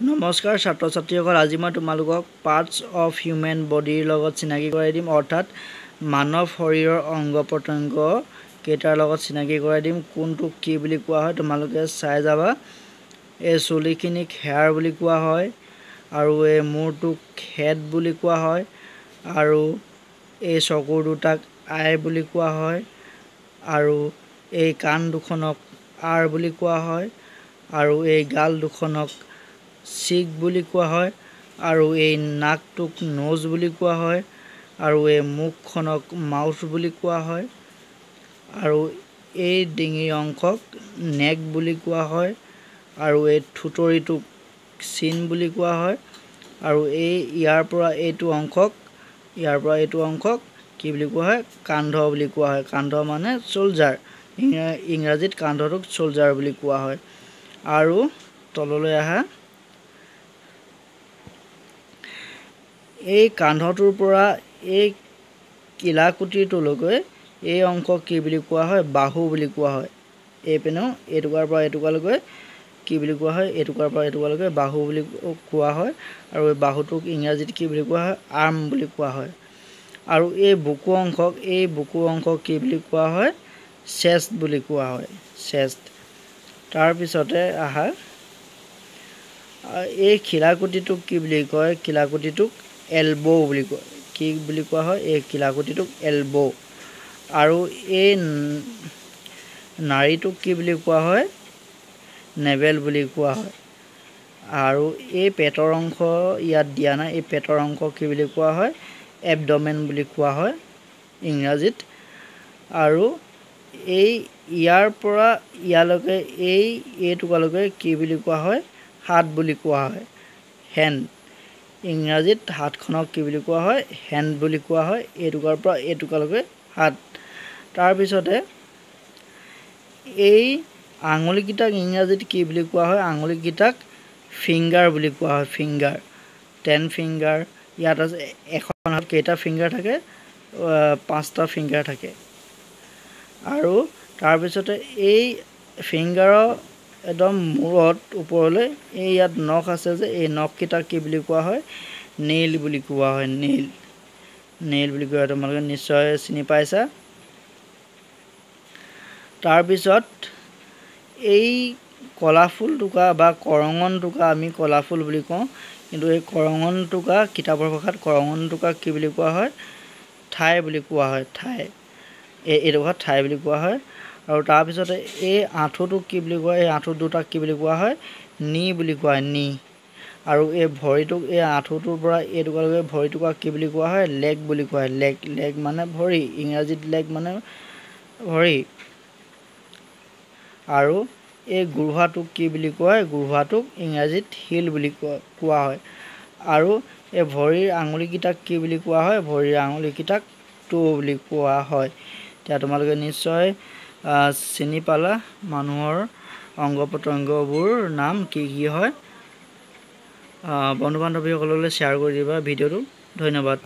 নমস্কাৰ ছাত্ৰ ছাত্ৰীসকল, আজি মই তোমালোকক পাৰ্টছ অফ হিউমেন বডিৰ লগত চিনাকি কৰাই দিম, অৰ্থাৎ মানৱ শৰীৰৰ অংগ প্ৰত্যংগ কেইটাৰ লগত চিনাকি কৰাই দিম। কোনটোক কি বুলি কোৱা হয় তোমালোকে চাই যাবা। এই চুলিখিনিক হেয়াৰ বুলি কোৱা হয়, আৰু এই মূৰটোক হেড বুলি কোৱা হয়, আৰু এই চকুৰ দুটাক আই বুলি কোৱা হয়, আৰু এই কাণ দুখনক আৰ বুলি কোৱা হয়, আৰু এই গাল দুখনক চিক বুলি কোৱা হয়, আৰু এই নাকটোক ন'জ বুলি কোৱা হয়, আৰু এই মুখখনক মাউথ বুলি কোৱা হয়, আৰু এই ডিঙিৰ অংশক নেক বুলি কোৱা হয়, আৰু এই থুঁতৰিটোক চিন বুলি কোৱা হয়, আৰু এই ইয়াৰ পৰা এইটো অংশক, ইয়াৰ পৰা এইটো অংশক কি বুলি কোৱা হয়? কান্ধ বুলি কোৱা হয়। কান্ধ মানে চ'লজাৰ, ইংৰাজীত কান্ধটোক চ'লজাৰ বুলি কোৱা হয়। আৰু তললৈ আহা, এই কান্ধটোৰ পৰা এই কিলাকুটিটোলৈকে এই অংশ কি বুলি কোৱা হয়? বাহু বুলি কোৱা হয়। এইপিনেও এইটুকুৰাৰ পৰা এইটুকুৰালৈকে কি বুলি কোৱা হয়? এইটুকুৰাৰ পৰা এইটুকুৰালৈকে বাহু বুলি কোৱা হয়। আৰু এই বাহুটোক ইংৰাজীত কি বুলি কোৱা হয়? আৰ্ম বুলি কোৱা হয়। আৰু এই বুকু অংশক, এই বুকু অংশক কি বুলি কোৱা হয়? চেষ্ট বুলি কোৱা হয়, চেষ্ট। তাৰপিছতে আহা, এই কিলাকুটিটোক কি বুলি কয়? কিলাকুটিটোক এলব' বুলি কয়। কি বুলি কোৱা হয়? এই কিলাকুটিটোক এলব'। আৰু এই নাড়ীটোক কি বুলি কোৱা হয়? নেভেল বুলি কোৱা হয়। আৰু এই পেটৰ অংশ ইয়াত দিয়া নাই, এই পেটৰ অংশ কি বুলি কোৱা হয়? এবডমেন বুলি কোৱা হয় ইংৰাজীত। আৰু এই ইয়াৰ পৰা ইয়ালৈকে, এই এইটুকুৰালৈকে কি বুলি কোৱা হয়? হাত বুলি কোৱা হয়, হেণ্ড। ইংৰাজীত হাতখনক কি বুলি কোৱা হয়? হেণ্ড বুলি কোৱা হয়। এইটুকুৰাৰ পৰা এইটুকুৰালৈকে হাত। তাৰপিছতে এই আঙুলিকেইটাক ইংৰাজীত কি বুলি কোৱা হয়? আঙুলিকেইটাক ফিংগাৰ বুলি কোৱা হয়, ফিংগাৰ, 10 ফিংগাৰ। ইয়াত আছে এখন হাত কেইটা ফিংগাৰ থাকে? 5টা ফিংগাৰ থাকে। আৰু তাৰপিছতে এই ফিংগাৰৰ একদম মূৰত ওপৰলৈ এই ইয়াত নখ আছে যে, এই নখকেইটাক কি বুলি কোৱা হয়? নেইল বুলি কোৱা হয়, নেইল, নেইল বুলি কোৱা হয়। তোমালোকে নিশ্চয় চিনি পাইছা। তাৰপিছত এই কলাফুল টোকা বা কৰঙন টোকা, আমি কলাফুল বুলি কওঁ, কিন্তু এই কৰঙন টোকা কিতাপৰ ভাষাত কৰঙন টোকা কি বুলি কোৱা হয়? ঠাই বুলি কোৱা হয়, ঠাই। এই এইডোখৰ ঠাই বুলি কোৱা হয়। আৰু তাৰপিছতে এই আঁঠুটোক কি বুলি কোৱা হয়? এই আঁঠু দুটাক কি বুলি কোৱা হয়? নি বুলি কোৱা হয়, নি। আৰু এই ভৰিটোক, এই আঁঠুটোৰ পৰা এই টুকুৰালৈকে ভৰিটোক কি বুলি কোৱা হয়? লেগ বুলি কোৱা হয়, লেগ। লেগ মানে ভৰি, ইংৰাজীত লেগ মানে ভৰি। আৰু এই গোৰোহাটোক কি বুলি কোৱা হয়? গোৰোহাটোক ইংৰাজীত হিল বুলি কোৱা হয়। আৰু এই ভৰিৰ আঙুলিকেইটাক কি বুলি কোৱা হয়? ভৰিৰ আঙুলিকেইটাক টো বুলি কোৱা হয়। এতিয়া তোমালোকে নিশ্চয় চিনি পালা মানুহৰ অংগ প্ৰত্যংগবোৰ নাম কি কি হয়। বন্ধু বান্ধৱীসকললৈ শ্বেয়াৰ কৰি দিবা ভিডিঅ'টো। ধন্যবাদ।